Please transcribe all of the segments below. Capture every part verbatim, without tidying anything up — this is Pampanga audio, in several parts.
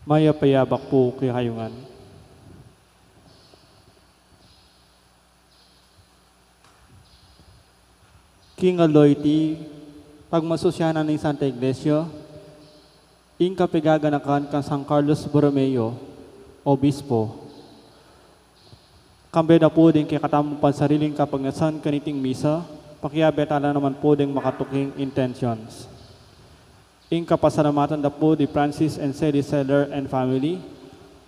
Mayap a yabak pu kekayu ngan. King aldo iti, pagmasusyanan ning Santa Iglesia, ing kapaganakan kang San Carlos Borromeo, Obispo. Kambe da pu ding kekatamung pansariling kapagnasan kaniting misa, pakiabe tala naman pu ding makatuking intentions. Ing kapasalamatan da pu di Francis and Sally Seller and family,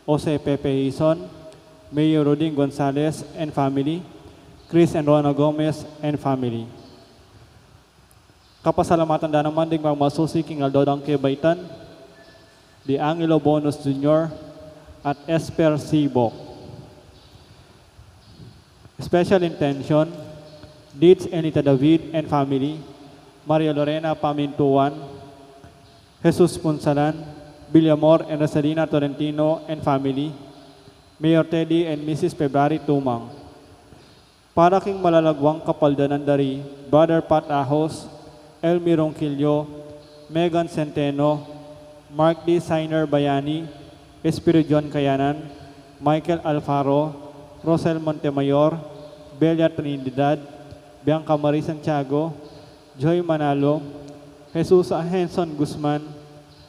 Jose Pepe Hizon, Mayor Rodin Gonzalez and family, Chris and Rona Gomez and family. Kapasalamatan da naman ding magmasusi king aldo dang kebaitan, di Angelo Bonus Junior at Esper Sibo. Special intention, Deeds Enita David and family, Maria Lorena Pamintuan, Jesus Punsalan, Villamor and Rosalina Tolentino and family, Mayor Teddy and Missus February Tumang. Para king malalagwang kapaldanan da ri Brother Pat Ahos, Elmi Ronquillo, Megan Centeno, Mark D. Signer Bayani, Espiridion Kayanan, Michael Alfaro, Rosel Montemayor, Belia Trinidad, Bianca Marie Santiago, Joy Manalo, Jesus Henson Guzman,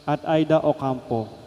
at Aida Ocampo.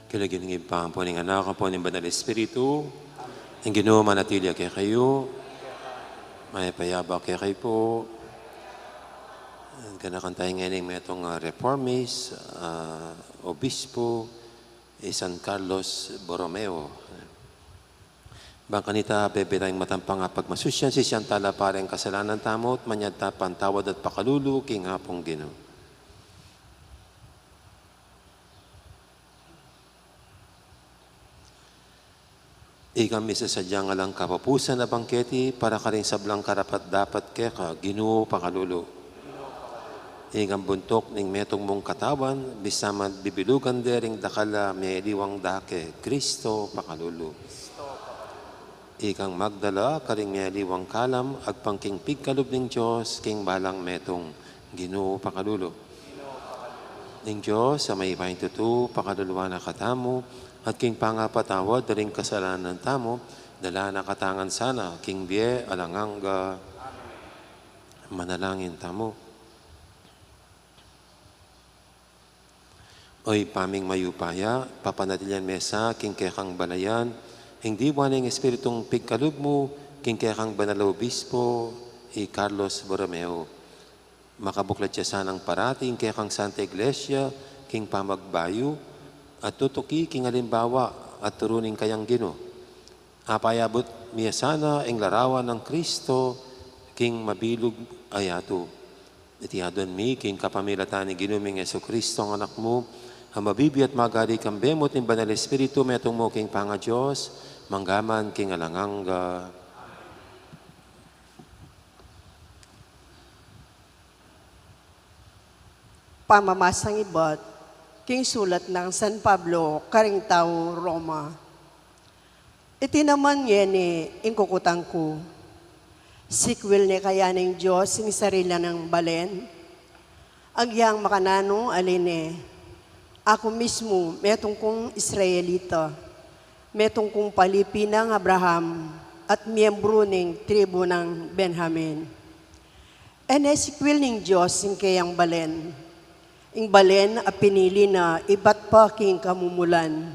King lagyu ning Ibpa, ampo ning Anak, ampo ning Banal Espiritu, ing Ginu manatili ya kekayu, mayap a yabak kekayu pu. Ganakan tamu ngeni ing metung, ah, reformist, ah, obispo, i San Carlos Borromeo. Bang kanita, bebe tayang matampang pagmasusyan, sisian tala pa ring kasalanan tamu, at manyad ta pantawad at pakalulu king Apung Ginu. Ikang misasadyang alang kapupusan a bangketi para karing sablang karapat-dapat keka, Ginu, pakalulu. Ikang buntuk ning metung mung katawan, bisa man bibilugan de ring dakal a miyaliwang dake, Kristo, pakalulu. Ikang magdala karing miyaliwang kalam, agpang king pigkalub ning Dios king balang metung, Ginu, pakalulu. Ning Dios a mayupayang tutu, pakaluluan na katamu, at king pangapatawad da ring kasalanan tamu, dala na katamu ngan sana king bie alang angga. Manalangin tamu. O Ibpa ming mayupaya, papanatilian me sa king kekang balayan ing diwa ning Espiritung pigkalub mu king kekang banal a obispo, i Carlos Borromeo. Makabuklat ya sanang parati ing kekang Santa Iglesia king pamagbayu at tutuki king alimbawa at turu ning kayang Ginu. Apayabut mi ya sana ing larawan nang Kristo king mabilug a yatu. Iti aduan mi king kapamilatan ning Ginu ming Jesucristo, a Anak mu, a mabibie at magari kambe mu at ning Banal Espiritu, metung mu king pangaDios, mangga man king alang angga. Pamamasang ibat king sulat nang San Pablo karing taga Roma. Iti naman ngeni ing kukutang ku, sikwil ne kaya ning Dios ing sarili nang balen? Agyang makananu, ali ne, aku mismu metung kung Israelita, metung kung palipi nang Abraham, at miyembru ning tribu nang Benjamin. E ne sikwil ning Dios ing keyang balen, ing balen a pinili na ibat pa king kamumulan.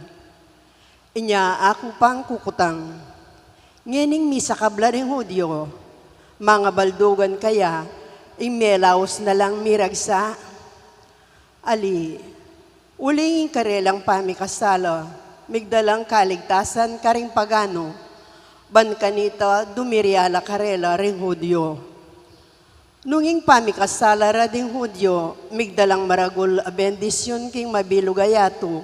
Inya aku pang kukutang, ngening misakablan ing Judio, mangabaldugan kaya ing melaus na lang miragsa? Ali, uling ing karelang pamikasala migdalang kaligtasan karing pagano, ban kanita dumirial la karela ring Judio. Nung ing pamikasala ra ding Judio migdalang maragul a bendisyun king mabilug a yatu,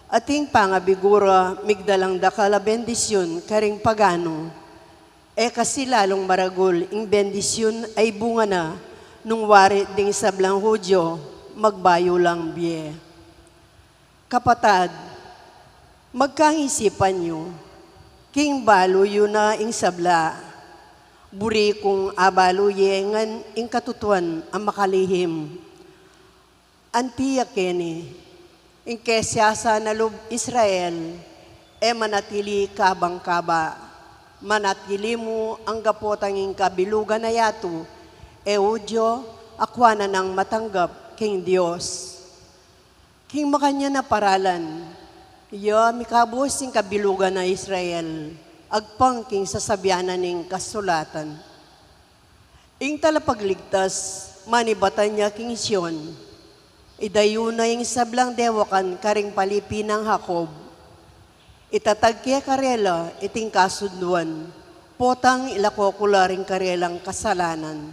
at ing pangabigu ra migdalang dakal a bendisyun karing pagano, e kasi lalung maragul ing bendisyun a ibunga na nung wari ding sablang Judio magbayu lang bie? Kapatad, magkaisipan yu king balu yu na ing sabla. Buri kung abalu ye ngan ing katutuan a makalihim. Anti ya keni, ing kesiasa na lub Israel, e manatili kabang kaba. Manatili mu angga potang ing kabilugan a yatu, e Judio, akua na nang matanggap king Dios. King makanyan a paralan, iya mikabus ing kabilugan a Israel, agpang king sasabian na ning kasulatan. Ing Talapagligtas, manibatan ya king Sion, idayu na ing sablang dewakan karing palipi nang Jacob. Itatag ke karela iting kasunduan, potang ilako ku la ring karelang kasalanan.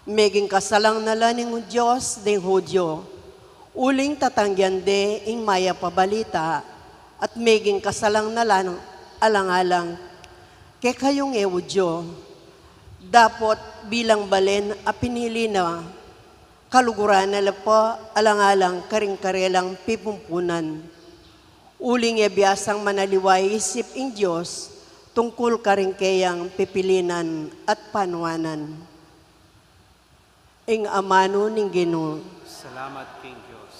Meging kasalang na la ning Dios ding Judio, uling tatanggian de ing mayap a balita, at meging kasalang na la alang-alang kekayung e Judio, dapot bilang balen a pinili na, kaluguran na la pa alang-alang karing karelang pipumpunan. Uling e biasang manaliwa isip ing Dios tungkul karing keyang pipilinan at panuanan. Ing amanu ning Ginu. Salamat king Dios.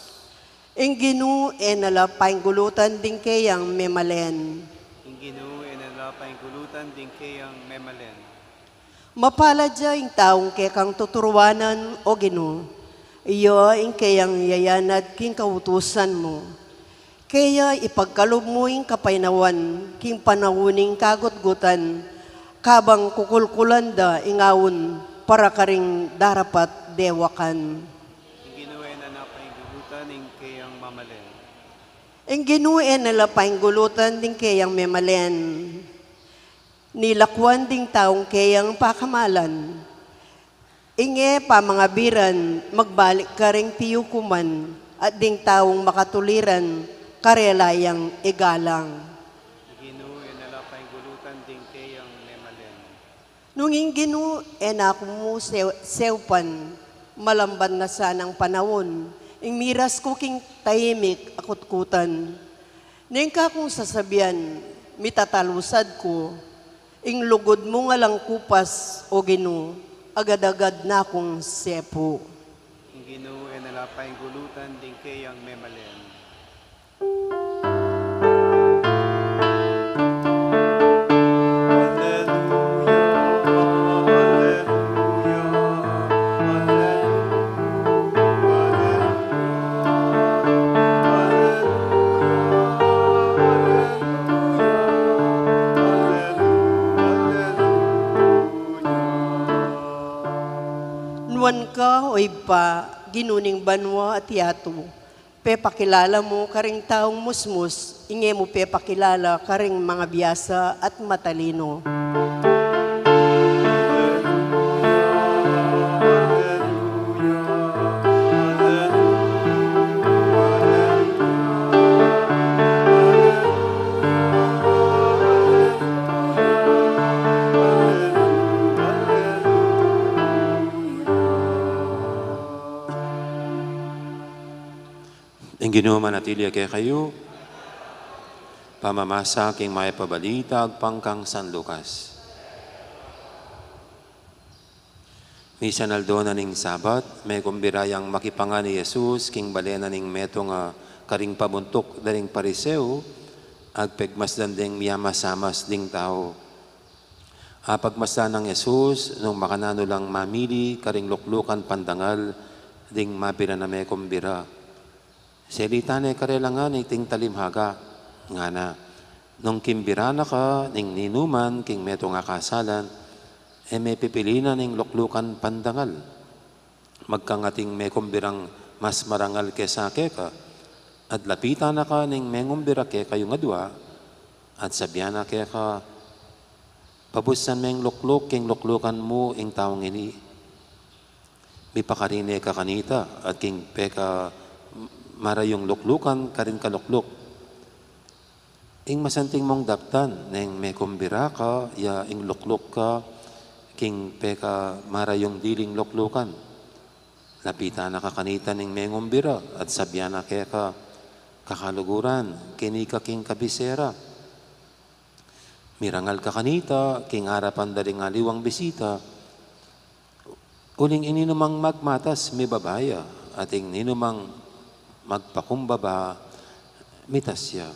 Ing Ginu e na la painggulutan ding keyang memalen. Ing Ginu e na la painggulutan ding keyang memalen. Mapalad ya ing taung kekang tuturuanan, O Ginu, iya ing keyang yayanad king kautusan mu. Keya ipagkalub mu ing kapaynawan king panaun ning kagutgutan, kabang kukulkulan da ing aun para karing darapat dewakan. Ing Ginu e na la painggulutan ding keyang memalen. Ing Ginu e na la painggulutan ding keyang memalen. Nilakwan ding taung keyang pakamalan. Ing e pamangabiran, magbalik karing piyukuman, at ding taung makatuliran, karela yang igalang. Ginu, e na la paingulutan ding keyang memalen. Nung ing Ginu e na ku mu sew-, sewpan, malamban na sanang panaun, ing miras ku king taimik a kutkutan. Neng kakung sasabian, mitatalusad ku, ing lugud mung alang kupas, o Ginu, agad-agad na kung sepu. Ing Ginu e na la paingulutan ding keyang memalen. Nuan ka, o Ibpa, Ginu ning banua at yatu. Pepakilala mu karing taung musmus, ing e mu pepakilala karing mangabiasa at matalinu. Ing Ginu manatili ya kekayu. Pamamasa king Mayap a Balita agpang kang San Lucas. Misan aldo na ning Sabat, mekumbira yang makipangan i Jesus king bale na ning metung a karing pabuntuk da ring Pariseo, agpegmasdan deng miyamasamas ding tau. Apagmasdan nang Jesus, nung makananu lang mamili karing luklukan pandangal ding mabira na mekumbira. Selita ne karela ngan iting talimhaga, ngana, nung kimbira na ka ning ninuman king metung a kasalan, e me pipili na ning luklukan pandangal. Magkangating mekumbirang mas marangal kesa keka, at lapitan na ka ning mengumbira kekayung adua, at sabian na keka, pabusan meng lukluk king luklukan mu ing taung ini. Mipakarine ka kanita, at king pekamarayung luklukan karin ka lukluk. Ing masanting mung daptan, neng mekumbira ka, ya ing lukluk ka king pekamarayung diling luklukan. Lapitan na ka kanita ning mengumbira, at sabian na keka, kakaluguran, keni ka king kabisera. Mirangal ka kanita king arapan da ring aliwang bisita. Uling ing ninumang magmatas mibaba ya, at ing ninumang magpakumbaba mitas ya.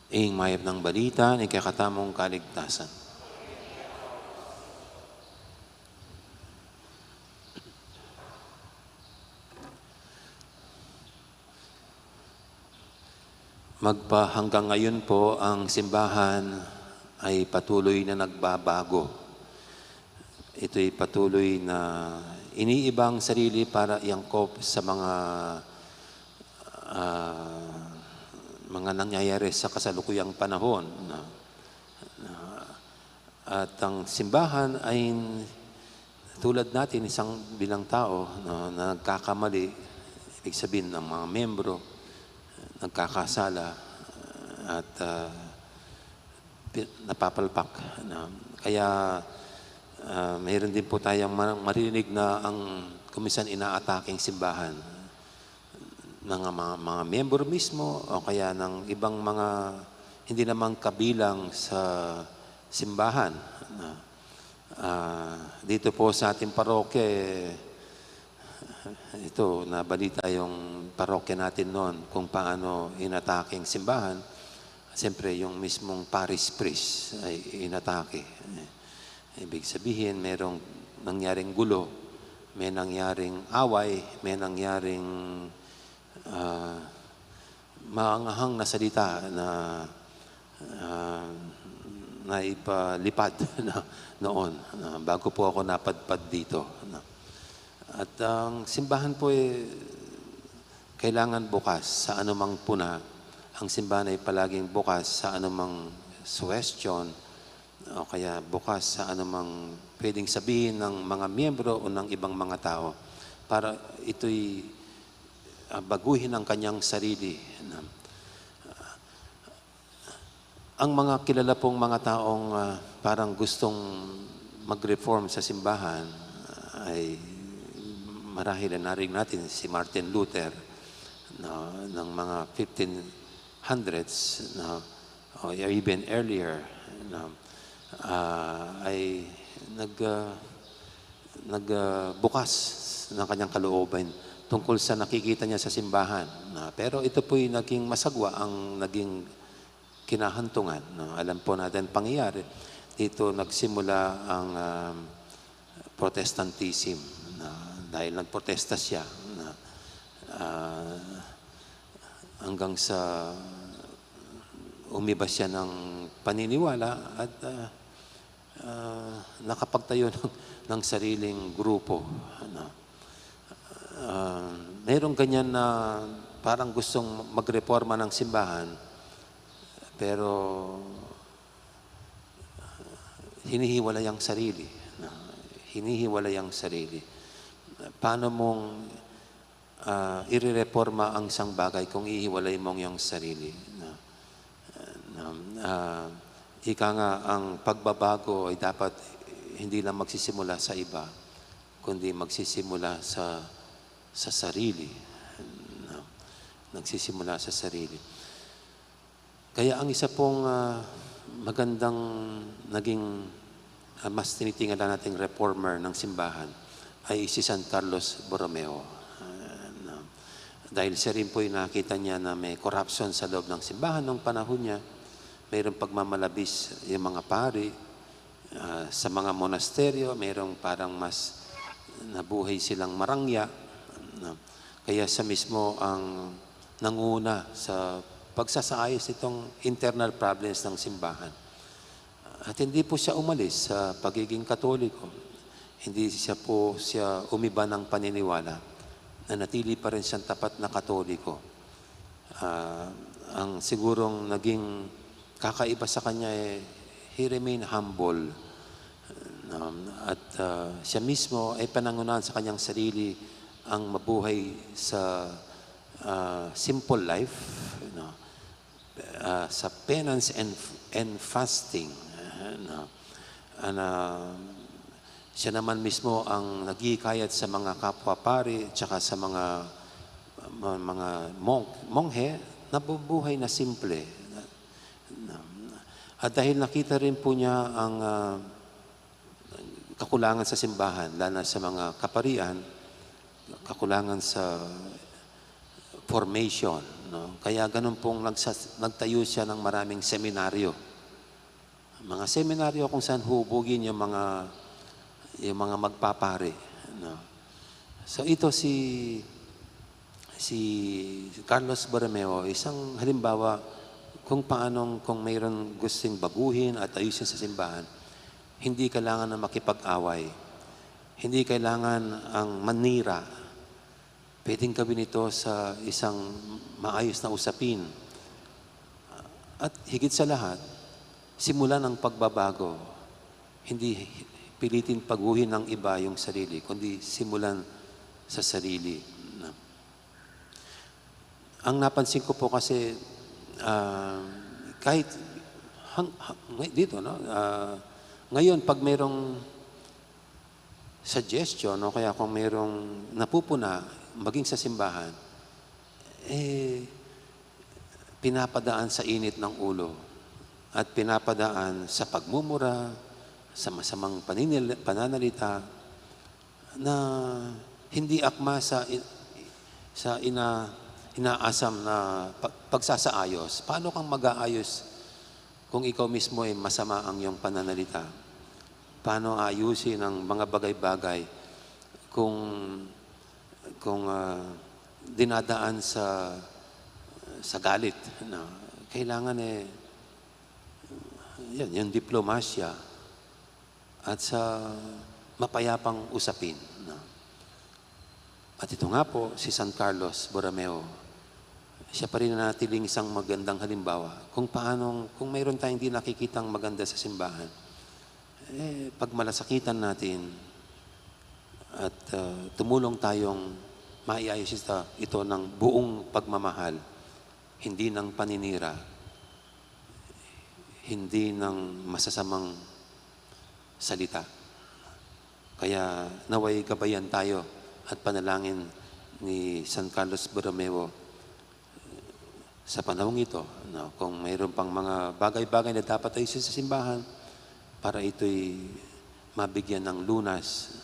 Ing mayap nang balita ning kekatamung kaligtasan. Magpa hanggang ngayon po, ang simbahan ay patuloy na nagbabago. Ito'y patuloy na iniibang sarili para iangkop sa mga, ah, mga nangyayari sa kasalukuyang panahon, no? At ang simbahan ay tulad natin, isang bilang tao, no, na nagkakamali, ibig sabihin ng mga miyembro, nagkakasala, at, ah, pi-, napapalpak, no? Kaya, ah, mayroon din po tayong ma-, maririnig na ang kuminsan inaatake ang simbahan ng mga, mga miyembro mismo o kaya ng ibang mga hindi naman kabilang sa simbahan, no? Ah, dito po sa ating parokya, eh, ito, nabalita yung parokya natin noon kung paano inatake ang simbahan. Siyempre, yung mismong parish priest ay inatake. Ibig sabihin, merong nangyaring gulo, may nangyaring away, may nangyaring, ah, maanghang na salita na, ah, naipalipad na noon, na bago po ako napadpad dito, no? At ang simbahan po, eh, kailangan bukas sa anumang puna Ang simbahan ay palaging bukas sa anumang suwestyon o kaya bukas sa anumang pwedeng sabihin ng mga miyembro o ng ibang mga tao para ito'y, ah, baguhin ang kanyang sarili, no? Ang mga kilala pong mga taong, ah, parang gustong mag-reform sa simbahan, ah, ay marahil na narinig natin si Martin Luther, no, ng mga fifteen hundreds, no, or even earlier, no, ah, ay nag, ah, nag, ah, bukas ng kanyang kalooban tungkol sa nakikita niya sa simbahan, no. Pero ito po'y naging masagwa ang naging kinahantungan, no? Alam po natin pangyayari. Dito nagsimula ang, um, Protestantism, no? Dahil nagprotesta siya, no? Ah, hanggang sa umiba siya ng paniniwala at, ah, ah, nakapagtayo ng, ng sariling grupo, ano. Ah, merong ganyan na parang gustong magreporma ng simbahan, pero hinihiwalay ang sarili, no? Hinihiwalay ang sarili. Paano mong, ah, irereporma ang isang bagay kung ihiwalay mong iyong sarili, no? Ah, ika nga, ang pagbabago ay dapat hindi lang magsisimula sa iba, kundi magsisimula sa, sa sarili, no? Nagsisimula sa sarili. Kaya ang isa pong, ah, magandang naging, ah, mas tinitingala nating reformer ng simbahan ay si San Carlos Borromeo. Ah, na, dahil siya rin po'y nakita niya na may corruption sa loob ng simbahan nung panahon niya. Mayroong pagmamalabis yung mga pari, ah, sa mga monasteryo, mayroong parang mas nabuhay silang marangya, no? Kaya siya mismo ang nanguna sa pagsasaayos nitong internal problems ng simbahan. At hindi po siya umalis sa pagiging Katoliko. Hindi siya po siya umiba ng paniniwala. Nanatili pa rin siyang tapat na Katoliko. Ah, ang sigurong naging kakaiba sa kanya, eh, he remained humble. Um, at, ah, siya mismo ay pinangunahan sa kanyang sarili ang mabuhay sa, ah, simple life, no? Ah, sa penance and, and fasting, ah, no? And, ah, siya naman mismo ang naghihikayat sa mga kapwa pari tsaka sa mga, ma-, mga monk, monghe na bubuhay na simple. Na, na, at dahil nakita rin po niya ang, ah, kakulangan sa simbahan, lalo na sa mga kaparian, kakulangan sa formation, no? Kaya ganun pong nagsas-, nagtayo siya ng maraming seminaryo. Mga seminaryo kung saan hubugin yung mga, yung mga magpapari, no? So, ito si, si Carlos Borromeo, isang halimbawa kung paanong, kung mayroon gustong baguhin at ayusin sa simbahan, hindi kailangan na makipag-away. Hindi kailangan ang manira. Pwedeng gawin ito sa isang maayos na usapin. At higit sa lahat, simulan ang pagbabago. Hindi pilitin baguhin ng iba yung sarili, kundi simulan sa sarili. Ang napansin ko po kasi, ah, kahit hang-, hang-, ngay-, dito, no? Ah, ngayon, pag merong suggestion o kaya kung merong napupuna maging sa simbahan, eh, pinapadaan sa init ng ulo at pinapadaan sa pagmumura, sa masamang paninil-, pananalita na hindi akma sa in-, sa ina-, inaasam na pag-, pagsasaayos. Paano kang mag-aayos kung ikaw mismo ay masama ang iyong pananalita? Paano ayusin ang mga bagay-bagay kung, kung, ah, dinadaan sa, sa galit, no? Kailangan, eh, yan, yung diplomasya at sa mapayapang usapin, no? At ito nga po, si San Carlos Borromeo, Siya pa rin nanatiling isang magandang halimbawa kung paanong, kung mayroon tayong di nakikitang maganda sa simbahan, eh, pagmalasakitan natin at, ah, tumulong tayong maiayos ito, ito ng buong pagmamahal, hindi ng paninira, hindi ng masasamang salita. Kaya naway gabayan tayo at panalangin ni San Carlos Borromeo sa panahong ito, no? Kung mayroon pang mga bagay-bagay na dapat ayusin sa simbahan para ito'y mabigyan ng lunas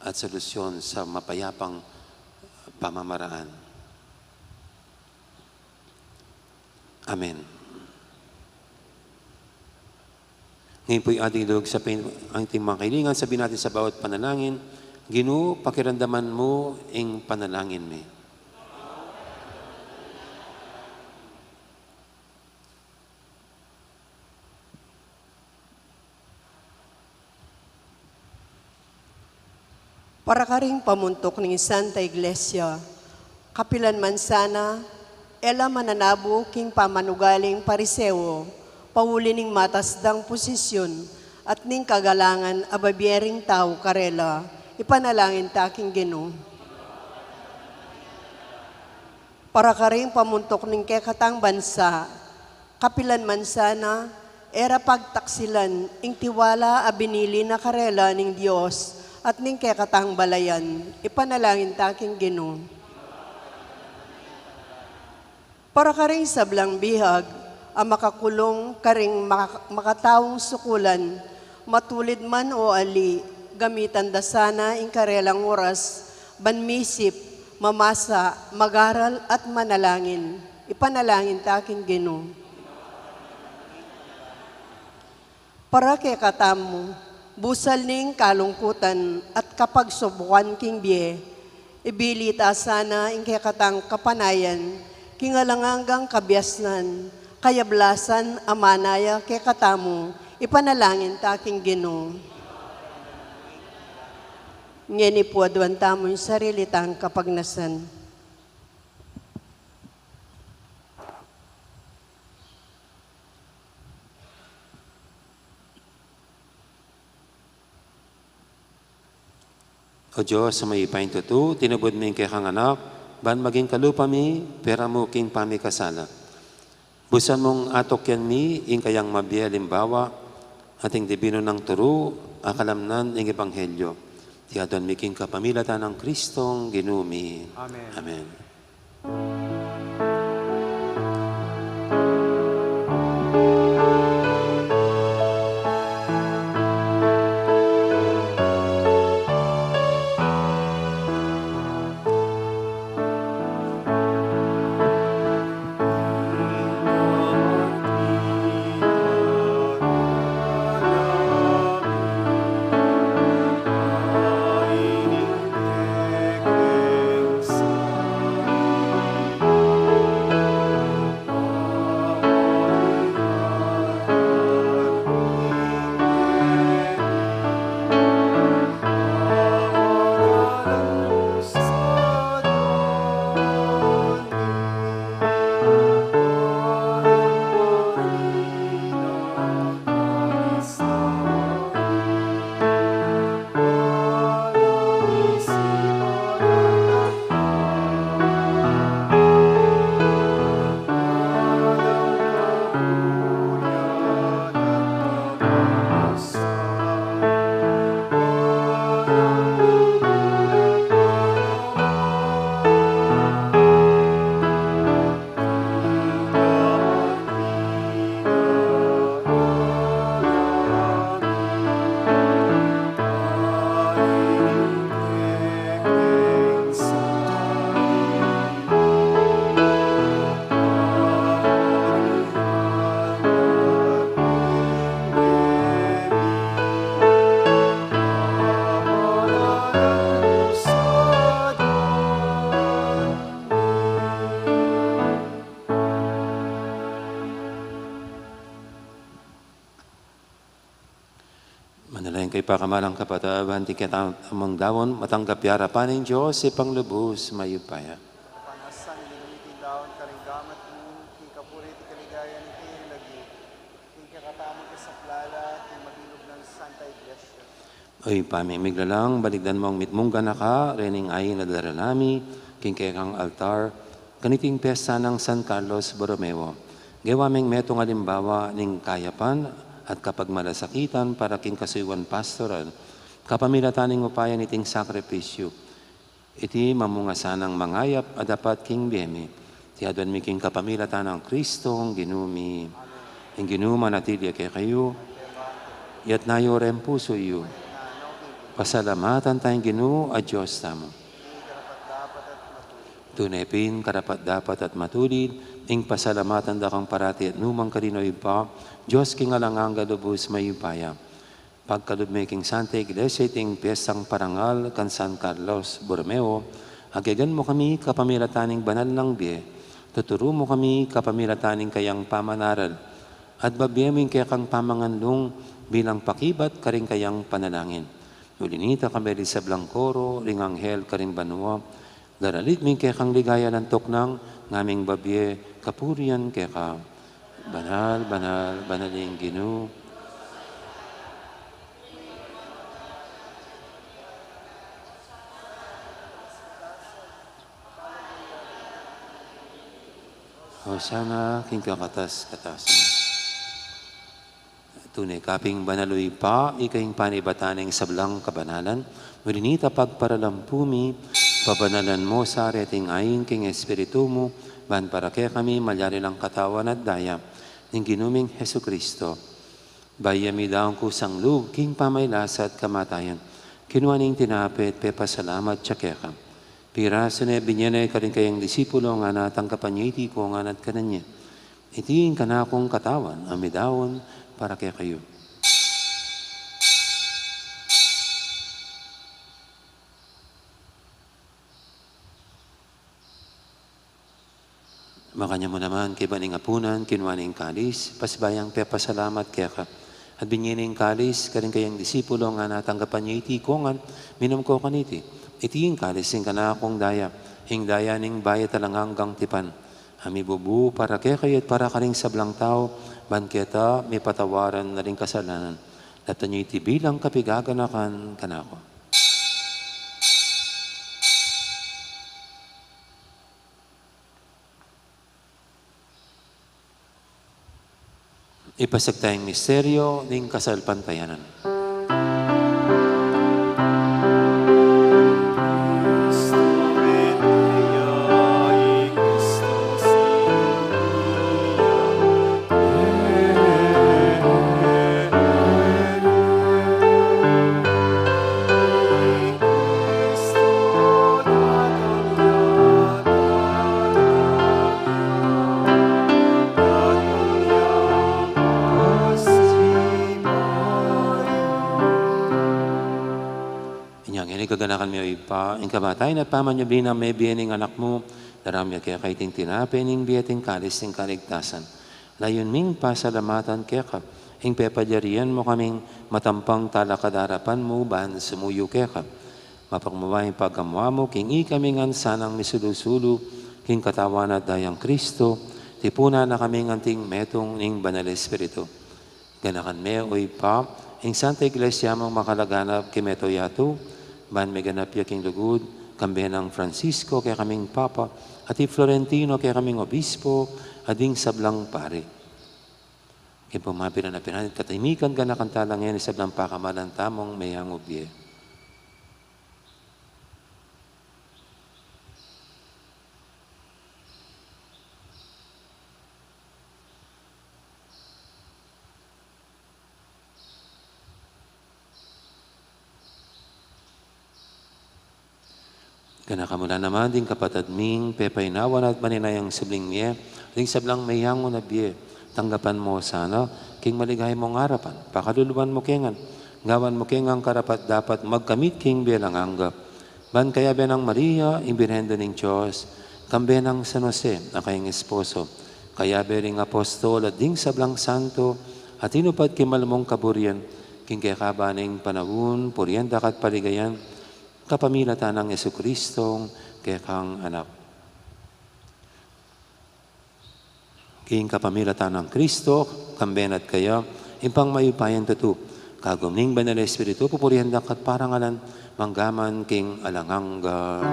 at solusyon sa mapayapang pamamaraan. Amen. Ngayon po'y ating idulog sa Panginoon ang ating mga kahilingan. Sabihin natin sa bawat panalangin, "Ginu, pakiramdaman mu ing panalangin mi." Para karing pamuntuk ning Santa Iglesia, kapilan man sana, e la mananabu king pamanugaling Pariseo, pauli ning matas dang posisyun, at ning kagalangan a babie ring tau karela, ipanalangin ta king Ginu. Para karing pamuntuk ning kekatang bansa, kapilan man sana, e ra pagtaksilan ing tiwala a binili na karela ning Dios at ning kekatang balayan, ipanalangin ta king Ginu. Para karing sablang bihag a makakulung karing maka-, makataung sukulan, matulid man o ali, gamitan da sana ing karelang oras, ban misip, mamasa, mag-aral, at manalangin. Ipanalangin ta king Ginu. Para kekatamu, busal ning kalungkutan at kapagsubukan king bie, ibili ta sana ing kekatang kapanayan, king alang anggang kabiasnan, kayablasan a manaya kekatamu, ipanalangin ta king Ginu. Ngeni pu aduan tamu ing sarili tang kapagnasan. O Dios a mayupayang tutu, tinubud mi ing kekang Anak, ban maging kalupa mi, pera mu king pamikasala. Busan mung atukyan mi ing kayang mabie a alimbawa, at ing dibinu nang turu, a kalamnan ing ebanghelyo. Iti aduan mi king kapamilatan nang Kristong Ginu mi. Amen. Amen. Manalangin kayu, pakamalan kung kapatad, ban ing kekatamung daun matanggap ya arapan ning Dios Ibpang lubus mayupaya. Panasan ning Daun karing gamat mu, king kapurian at kaligayan ning lagyu, king kekatamung kasaplalan, king mabilug nang Santa Iglesia. O Ibpa mi, miglalang, balikdan mu ing mitmung ganaka rening ain a daralan mi king kekang altar kaniting piyesta nang San Carlos Borromeo. Gewa ming metung alimbawa ning kayapan at kapagmalasakitan para king kasuyuan pastoral, kapamilatan ning upaya niting sakripisyu. Iti mamunga sanang mangayap a dapat king bie mi. Iti aduan mi king kapamilatan nang Kristong Ginu mi. Ing Ginu manatili ya kekayu. Iyatas yu reng pusu yu. Pasalamatan taya ing Ginu a Dios tamu. Tune pin karapat-dapat at matulid ing pasalamatan da kang parati at nu man karin, O Ibpa, Dios king alang angga, lubus mayupaya. Pagkalub me king Santa Iglesia iting piestang parangal kang San Carlos Borromeo, agyag mu kami kapamilatan ning banal nang bie, tuturu mu kami kapamilatan ning kayang pamanaral, at babie mu ing kekang pamanganlung bilang pakibat karing kayang panalangin. Uli nita, kambe ring sablang koro ring anghel karing banua, daralit mi ing kekang ligaya alang tuknang, ngaming babie kapurian keka. Banal, banal, banal ing Ginu. Hosana king kakatas-katasan. Tune ka pin banal, O Ibpa, ika ing panibatan ning sablang kabanalan. Uli nita, pagparalampu mi, pabanalan mu sa reting ain king Espiritu mu, ban para kekami malyari lang katawan at daya ning Ginu ming Jesukristo. Bayu ya midaun kusang lub king pamagkasakit at kamatayan, kinua neng tinape at pepasalamat ya keka. Pirasu ne, binie ne karing kayang disipulo, ngana, tanggapan ye iti ika ngan at kanan ye. Iti ing kanakung katawan a midaun para kekayu. Makanyan mu naman, kaybat ning apunan, kinua ne ing kalis, pasibayu yang pepasalamat keka. At binie ne ing kalis karing kayang disipulo, ngana, tanggapan ye iti ika ngan, minum kayu kaniti. Iti ing kalis ning kanakung daya, ing daya ning bayu at alang anggang tipan, a mibubu para kekayu at para karing sablang tau, ban keta mipatawaran na ring kasalanan. Daptan ye iti bilang kapaganakan kanaku. Ipasiag taya ing misteryu ning kasalpantayanan. Inya ngeni, kaganakan mi, O Ibpa, ing kamatayan at pamanyubli nang mebie ning Anak mu, daraun mi keka iting tinape ning bie at ing kalis ning kaligtasan. Layun ming pasalamatan keka ing pepalyarian mu kaming matampang talakad king arapan mu ban sumuyu keka. Mapagmabie ing pagamu-amu mu king ikami ngan sanang misulu-sulu king katawan at dayang Kristo, tipunan na kaming anting metung ning Banal Espiritu. Ganakan me, O Ibpa, ing Santa Iglesia mung makalaganap king mabilug a yatu, ban miganap ya king lugud, kambe nang Francisco kekaming Papa, at i Florentino kekaming Obispo, at ding sablang pari. King pamapilan a pinanit katahimikan, ganakan tala ngeni ing sablang pakamalan tamung meyangu bie. Ganakan mu la naman ding kapatad ming pepainawa na at maninayang subling mie, ding sablang meyangu na bie, tanggapan mu sana king maligaya mung arapan, pakaluluan mu ke ngan, gawan mu ke ngan karapat-dapat magkamit king bie alang angga. Ban kayabe nang Maria, ing Birhen ning Dios, kambe nang San Jose, a kayang esposo, kayabe ring apostol at ding sablang santo, a tinupad king malmung kaburian, king kekaban ning panaun, purian da ka at paligayan, kapamilatan nang Jesucristong kekang Anak. Ing kapamilatan nang Kristo, kambe na at kaya, ing pang mayupayang tutu, kagum ning Banal a Espiritu, pupurian da ka at parangalan, mangga man king alang angga.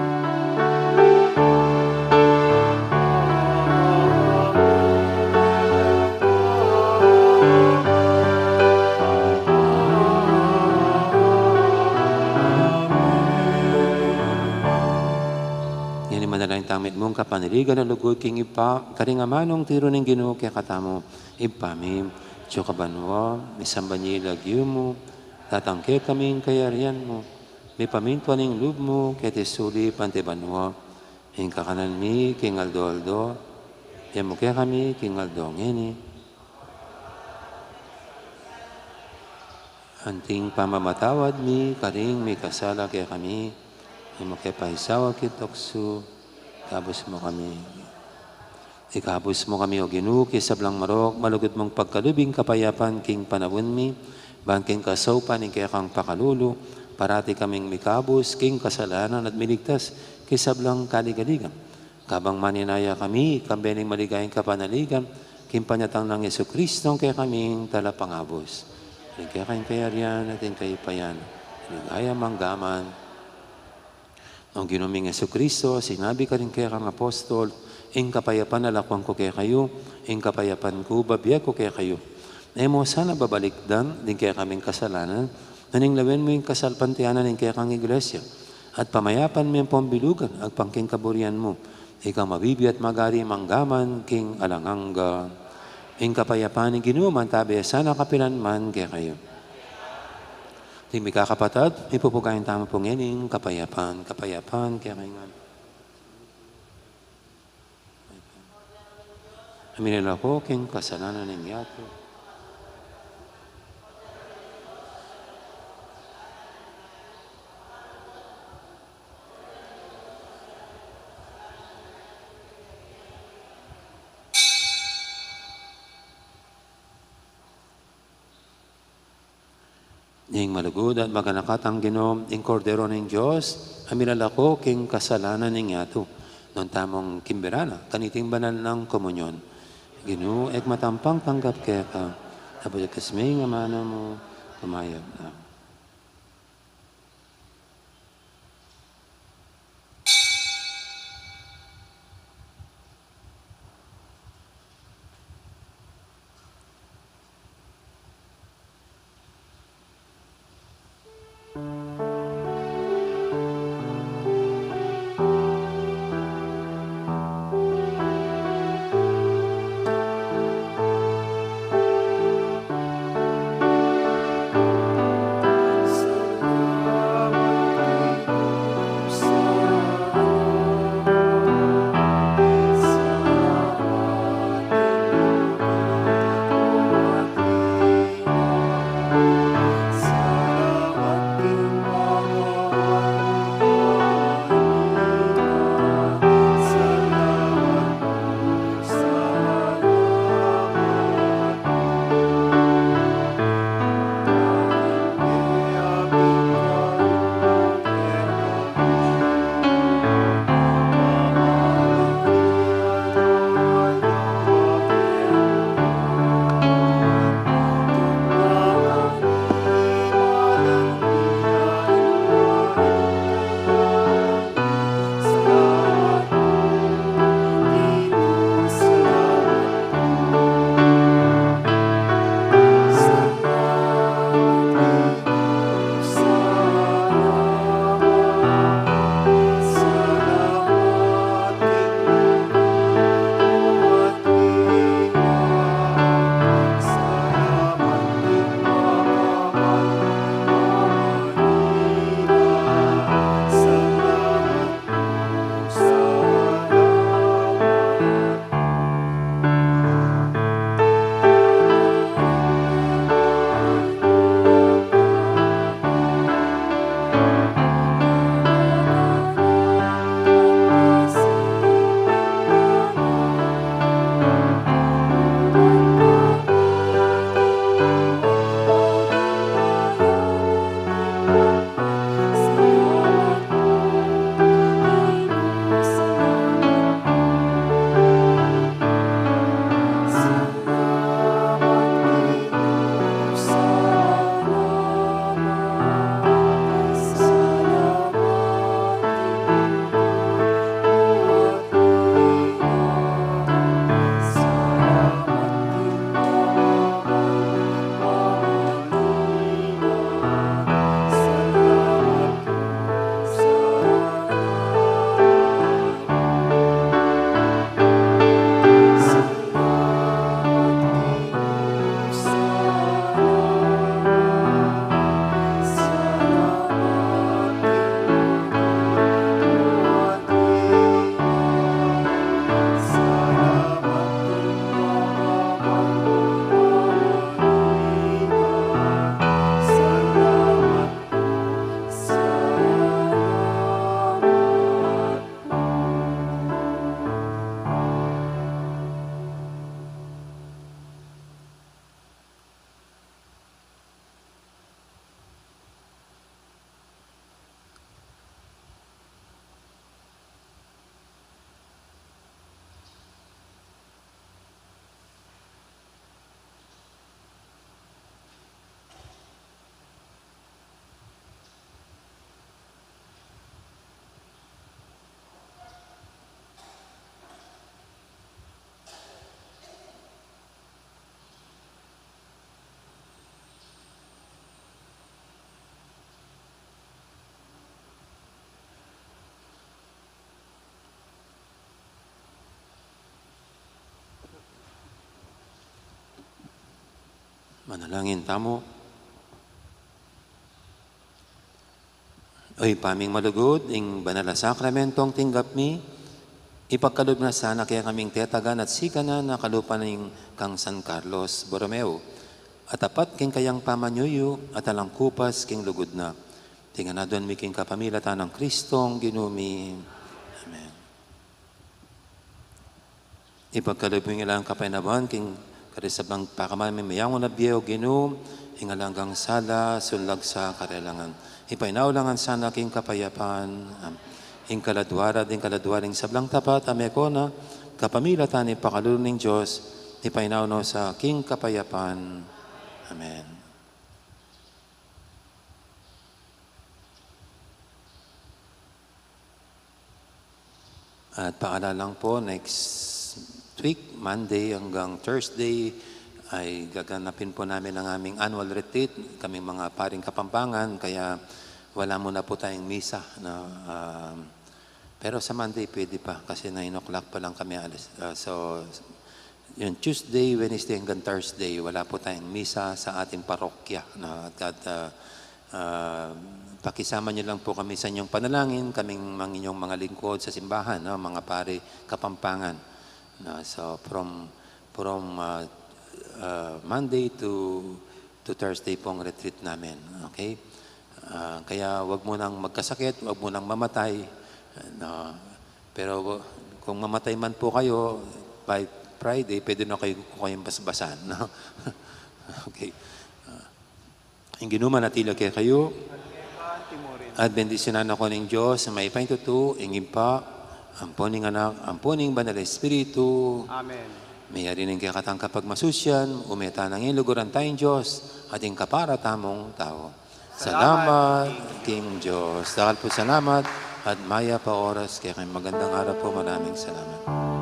Ngeni manalangin tang mitmung kapanaligan a lugud king Ibpa, karing amanung tiru ning Ginu kekatamu, Ibpa mi, atsu ka banua, misamban ya ing lagyu mu, datang kekami ing kayarian mu, mipamintuan ing lub mu, keti sulip anti banua. Ing kakanan mi king aldo-aldo, ibie mu kekami king aldo ngeni. Anti ing pamamatawad mi karing mikasala kekami, e mu ke paisaul king tuksu, ikabus mu kami. Ikabus mu kami, O Ginu, king sablang marok, malugud mung pagkalub ing kapayapan king panaun mi, ban king kasaupan ning kekang pakalulu, parati kaming mikabus king kasalanan at miligtas king sablang kaligaligan. Kabang maninaya kami, kambe ning maligayang kapanaligan, king panyatang nang Jesucristo, ing kekaming Talapangabus. Ring keka ing kayarian at ing kayupayan, ligaya mangga man. O Ginu ming Jesucristo, sinabi karing kekang apostol, ing kapayapan lakuan ku kekayu, ing kapayapan ku bibie ku kekayu. E mu sana babalikdan ding kekaming kasalanan, nune lawen mu ing kasalpantayanan ning kekang Iglesia, at pamayapan mu yang pambilugan, agpang king kaburian mu. Ika mabibie at magari mangga man king alang angga. Ing kapayapan ning Ginu mantabe sana kapilan man kekayu. Ding mikakapatad, mipupugayan tamu pu ngening kapayapan, kapayapan kekayu ngan. A milalako king kasalanan ning yatu. Ning malugud at maganakang Ginu, ing Kordero ning Dios, a milalako king kasalanan ning yatu. Nuan tamung kimbira na kaniting banal nang komunyon. Ginu, e ku matampang tanggap keka, nune bukas ming amanu mu, kumayap na. Manalangin tamu. O Ibpa ming malugud, ing banal a sakramentong tinggap mi, ipagkalub na sana kekaming tetagan at sikanan a kalupa ning kang San Carlos Borromeo, at apat king kayang pamanyuyu at alang kupas king lugud na. Ing aduan mi king kapamilatan nang Kristong Ginu mi. Amen. Ipagkalub ing alang kapaynawan king karing sablang pakamal mi mayangu na bie, O Ginu, ing alang anggang sala, sunlag sa karelangan. Ipainaw la ngan sana king kapayapan. Am-, ing kaladua ra, ding kaladua ring sablang tapat, a mekona, kapamilatan ning pakalulu ning Dios, ipainaw no sa king kapayapan. Amen. At paalala lang po, next week, Monday hanggang Thursday, ay gaganapin po namin ang aming annual retreat, kaming mga paring Kapampangan, kaya wala muna po tayong misa, no? Um, pero sa Monday, pwede pa, kasi nine o'clock pa lang kami alis. Ah, so, yung Tuesday, Wednesday hanggang Thursday, wala po tayong misa sa ating parokya, no? At, at, ah, ah, pakisama niyo lang po kami sa inyong panalangin, kaming mang inyong mga lingkod sa simbahan, no? Mga pari Kapampangan. No? So, from, from, ah, ah, Monday to, to Thursday po ang retreat namin. Okay? Ah, kaya wag munang magkasakit, wag munang mamatay. No? Pero kung mamatay man po kayo, by Friday, pwede na kayo, ko kayong basbasan, no? Okay. Ah, ing Ginu manatili kekayu. At bendisyunan na kayu ning Dios a mayupaya king tutu, ing Ibpa, ampo ning Anak, ampo ning Banal a Espiritu. Amen. Meyari na ing kekatang kapagmasusian, ume tana ngan luguran taya ing Dios, at ing kapara tamung tau. Salamat, king Dios. Dakal pung salamat, at mayap a oras kekayu. Magandang araw po, maraming salamat.